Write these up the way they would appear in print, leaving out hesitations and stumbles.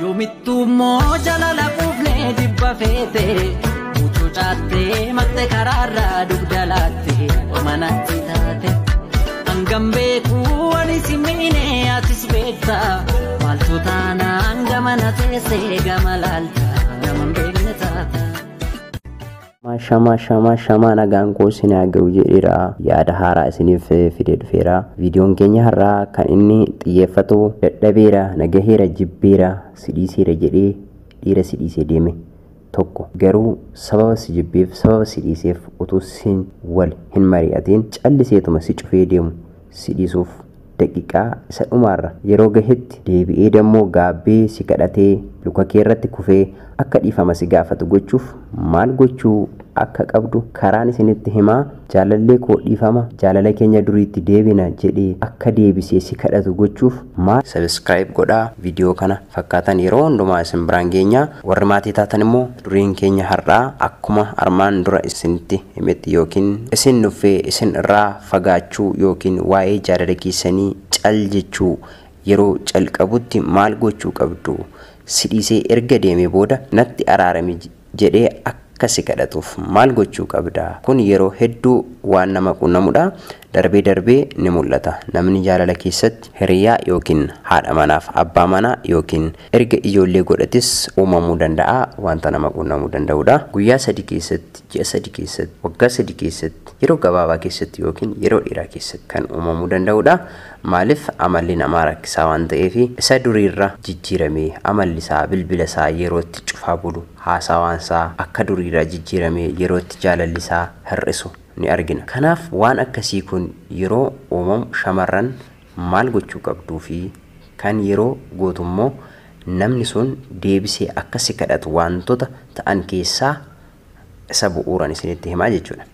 Yoomittuu immoo jaalala quufnee jibba feete mucuu caattee maqte karaarraa dugda laatte manatti taate. Hangam beekuu ani si miine atis beekta maaltu taanaan gamana teessee gama laalta nama hin beekne taata. Shamaa shamaa shamaa, nagaan koo isin haa ga'u jedheera. Yaada haaraa isiniif fidee dhufeera. Viidiyoon keenya har'aa kan inni xiyyeeffatu dadhabeera, nagaheera, jibbeera, si dhiiseera jedhee dhiira si dhiisee deeme tokko garuu sababa si jibbeef, sababa si dhiiseef utuu sin wal hin mari'atiin calliseetuma si cufee deemu, si dhiisuuf daqiiqaa isa dhumaarra yeroo gahetti deebi'ee dammoo gaabbee si kadhatee luka kee irratti kufee akka dhiifama si gaafatu gochuuf maal gochuu akka qabdu karaan isinitti himaa. Jaalallee koo, dhiifama, jaalala keenya duriitti deebina jedhee akka deebisee si kadhatu gochuuf maal? Subscribe godhaa. Viidiyoo kana fakkaatan yeroo hundumaa isin biraan geenya. Warri maatii taatan immoo, duriin keenya har'aa akkuma armaan dura isinitti himetti yookiin isin nuffee isin irraa fagaachuu yookiin waa'ee jaalala keessanii cal jechuu yeroo calqabutti maal gochuu qabdu, si dhiisee erga deemee booda natti araarami jedhee akka si kadhatuuf maal gochuu qabda? Kun yeroo hedduu waan nama qunnamudha. Darbee darbee ni mul'ata. Namni jaalala keessatti hiriyaa yookiin haadha manaaf abbaa manaa yookiin erga ijoollee godhatis uumamuu danda'a, wanta nama qunnamuu danda'udha. Guyyaa 3 keessatti, ji'a 3 keessatti, waggaa 3 keessatti, yeroo gabaabaa keessatti yookiin yeroo dheeraa keessatti kan uumamuu danda'udha. Maaliif? Amalli namaa rakkisaa waan ta'eef, isa duriirra jijjiiramee amalli isaa, bilbila isaa yerootti cufaa bulu, haasawaan isaa akka duriirra jijjiiramee yerootti jaalalli isaa hir'isu ni argina. Kanaaf waan akkasii kun yeroo uumamu shamarran maal gochuu qabduu fi kan yeroo gootummoo namni sun deebisee akka si kadhatu wantoota ta'an keessaa isa bu'uuran isinitti himaa jechuudha.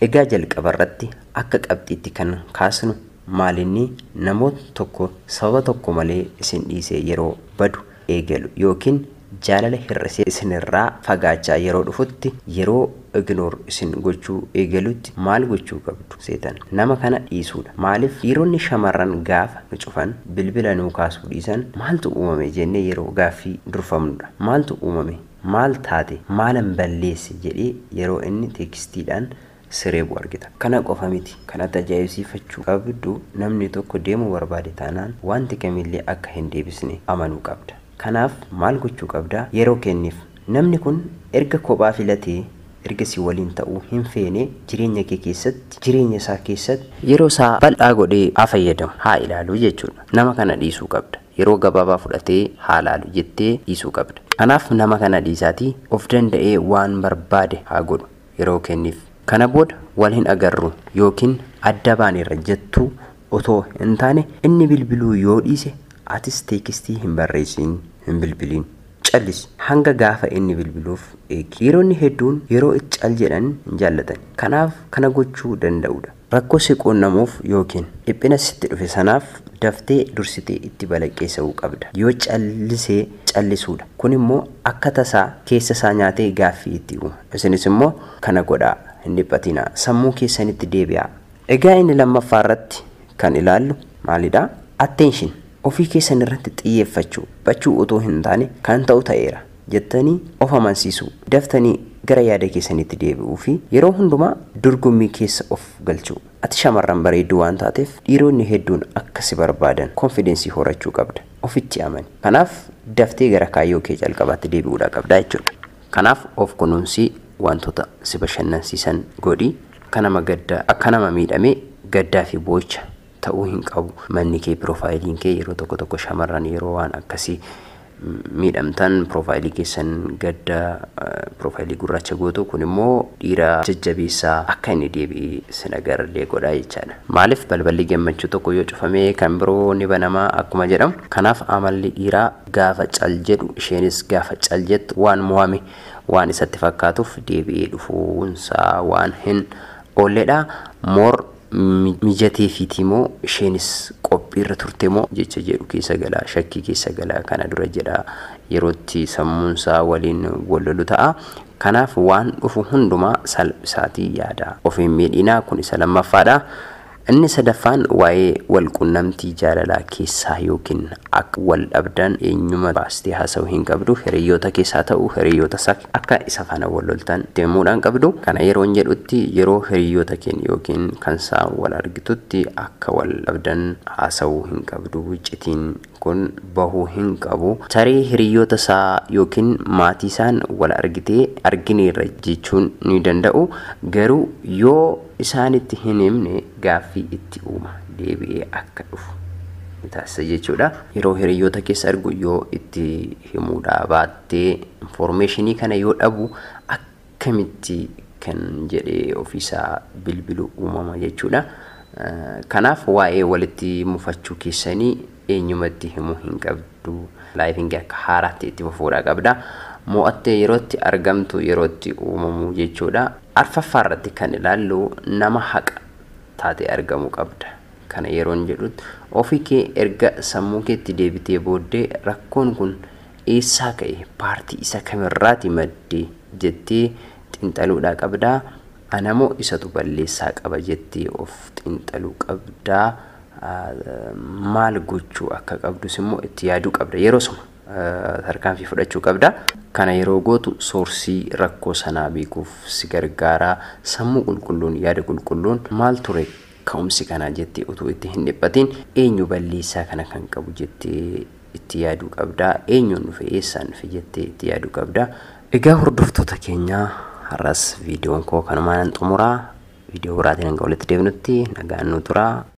Egaa jalqaba irratti akka qabxiitti kan kaasnu maalinni? Namoota tokko sababa tokko malee isin dhiisee yeroo badu eegalu yookiin jaalala hir'isee isinirraa fagaachaa yeroo dhufutti, yeroo ignore isin gochuu eegalutti maal gochuu qabdu seetan? Nama kana dhiisuudha. Maaliif? Dhiironni shamarran gaafa nu cufan, bilbila nuu kaasuu dhiisan, maaltu uumame jennee yeroo gaaffii durfamnudha. Maaltu uumame, maal taate, maalan balleesse jedhee yeroo inni textiidhaan sireebu argita. Kana qofa miti. Kanatti ajaa'ibsiifachuu qabdu, namni tokko deemuu barbaade taanaan wanti kamillee akka hin deebisne amanuu qabda. Kanaaf maal gochuu qabda? Yeroo kenniif. Namni kun erga kophaa filatee, erga si waliin ta'uu hin feene, jireenya kee keessatti, jireenya isaa keessatti yeroo isaa bal'aa godhee haa fayyadamu, haa ilaalu jechuudha. Nama kana dhiisuu qabda. Yeroo gabaabaa fudhatee haa laalu jettee dhiisuu qabda. Kanaaf nama kana dhiisaatii of danda'ee waan barbaade haa godhu, yeroo kenniif. Kana booda wal hin agarru yookiin adda baaneerra jettuu otoo hin taane, inni bilbiluu yoo dhiise atis textii hin barreessin, hin bilbiliin, callisi. Hanga gaafa inni bilbiluuf eegi. Dhiironni hedduun yeroo itti cal jedhan hin jaallatan. Kanaaf kana gochuu danda'udha. Rakkoo si quunnamuuf yookiin dhiphina sitti dhufe sanaaf daftee dursitee itti balaqqeessa'uu qabda. Yoo callisee callisuudha. Kun immoo akka tasaa keessa isaa nyaatee gaaffii itti uuma. Isinis immoo kana godhaa, hin dhiphatinaa. Sammuu keessanitti deebi'aa. Egaa inni lammaffaa irratti kan ilaallu maalidha? Attention. Ofii keessan irratti xiyyeeffachuu, bachuu otoo hin taane kan ta'u ta'eera jettanii of amansiisuu, daftanii gara yaada keessanitti deebi'uu fi yeroo hundumaa dorgommii keessa of galchuu. Ati shamarran bareedduu waan taateef dhiironni hedduun akka si barbaadan confidence horachuu qabda. Ofitti amani. Kanaaf daftee gara kaayyoo kee jalqabaatti deebi'uudhaa qabda jechuudha. Kanaaf of kunuunsii, wantoota si bashannansiisan godhi. Akka nama gaddaa, akka nama miidhamee gaddaa fi boo'icha ta'uu hin qabu. Manni kee, profileiin kee, yeroo tokko tokko shamarran yeroo waan akkasii miidhamtan profileii keessan gadda, profileii gurraacha gootu. Kun immoo dhiira jajjabeessaa akka inni deebi'ee sin agarallee godhaa jechaadha. Maaliif? Balballi gammachuu tokko yoo cufamee kan biroo ni banamaa akkuma jedhamu. Kanaaf amalli dhiiraa gaafa cal jedhu, isheenis gaafa cal jettu, waan mo'ame waan isatti fakkaatuuf deebi'ee dhufuunsaa waan hin oolledha. More mijateefiiti moo isheenis qophiirra turte moo jecha jedhu keessa galaa, shakkii keessa galaa, kana dura jedha, yerootti sammuunsaa waliin wal lolu ta'a. Kanaaf waan dhufu hundumaa salphisaatii yaada. Of hin miidhinaa. Kun isa lammaffaadha. Inni sadaffaan waa'ee wal qunnamtii jaalalaa keessaa yookiin akka wal dhabdan eenyuma baastee haasa'uu hin qabdu. Hiriyoota keessaa ta'u, hiriyoota isaa akka isa faana wal loltan deemuudhaan qabdu. Kana yeroon jedhutti, yeroo hiriyoota keenya yookiin kan isaa wal argitutti akka wal dhabdan haasa'uu hin qabdu. Iccitiin kun bahuu hin qabu. Tarii hiriyoota isaa yookiin maatii isaan wal argitee argineerra jechuun ni danda'u. Garuu yoo isaanitti hin himne gaaffii itti uuma, deebi'ee akka dhufu taasisa jechuudha. Yeroo hiriyoota keessa argu yoo itti himuudhaa baattee, information kana yoo dhabu, akkamitti kan jedhee ofiisaa bilbilu uumama jechuudha. Kanaaf waa'ee walitti mufachuu keessanii eenyumatti himuu hin qabdu. Lifeiin kee akka haaraatti itti fufuudhaa qabda. Mo'attee yerootti argamtu yerootti uumamu jechuudha. Arfaffaa irratti kan ilaallu, nama haqa taatee argamuu qabda. Kana yeroon jedhutti, ofii kee erga sammuu keetti deebitee booddee, rakkoon kun eessaa ka'e, paartii isa kamirraati maddee jettee xiinxaluudhaa qabdaa. Anamoo isatu balleessaa qaba jettee of xiinxaluu qabdaa. Maal gochuu akka qabdus immoo itti yaaduu qabda. Yeroo suma tarkaanfii fudhachuu qabda. Kana yeroo gootu source rakkoo sanaa beekuuf si gargaara. Sammuu qulqulluun, yaada qulqulluun, maal ture ka'umsi kanaa jettee utuu itti hin dhiphatin, eenyu balleessaa kana kan qabu jettee itti yaaduu qabda. Eenyuun dhufe, eessaan dhufe jettee itti yaaduu qabda. Egaa hordoftoota keenyaa, har'as viidiyoon koo kanumaan xumuraa. Viidiyoo biraatiin hanga walitti deebinutti nagaan nu turaa.